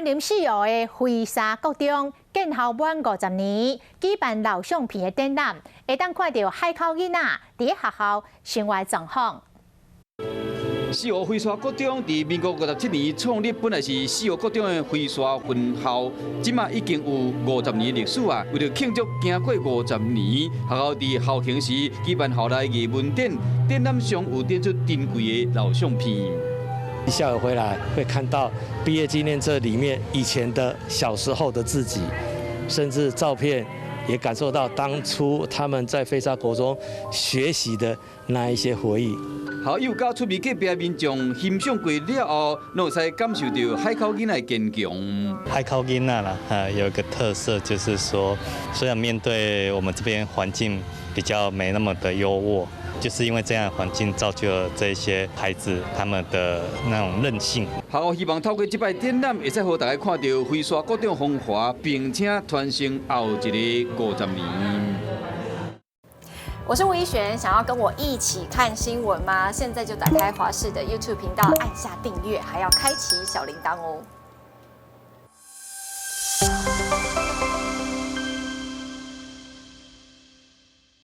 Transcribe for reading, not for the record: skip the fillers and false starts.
林四湖的飛沙國中建校滿50年，舉辦老相片的展覽，會當看著海口囡仔佇咧學校生活狀況。四湖飛沙國中佇民國57年創立，本來是四湖國中的飛沙分校，這馬已經有五十年歷史啊。為著慶祝經過五十年，學校佇校慶時舉辦校內藝文展，展覽上有展出珍貴的老相片。校友回來會看到畢業紀念冊裡面以前的小時候的自己，甚至照片也感受到當初他們在飛沙國中學習的那一些回憶。校友佮出暝隔壁的民眾欣賞過了後，攏會使感受著海口囡仔的堅強。海口囡仔啦，有一個特色就是說，雖然面對我們這邊環境比較沒那麼的優渥，就是因為這樣的環境造就了這些孩子他們的那種韌性。學校希望透過這擺展覽，會使予大家看著飛沙國中風華，並且傳承後一个五十年。我是吳怡璇，想要跟我一起看新聞嗎？現在就打開華視的 YouTube 頻道，按下訂閱，還要開啟小鈴鐺哦。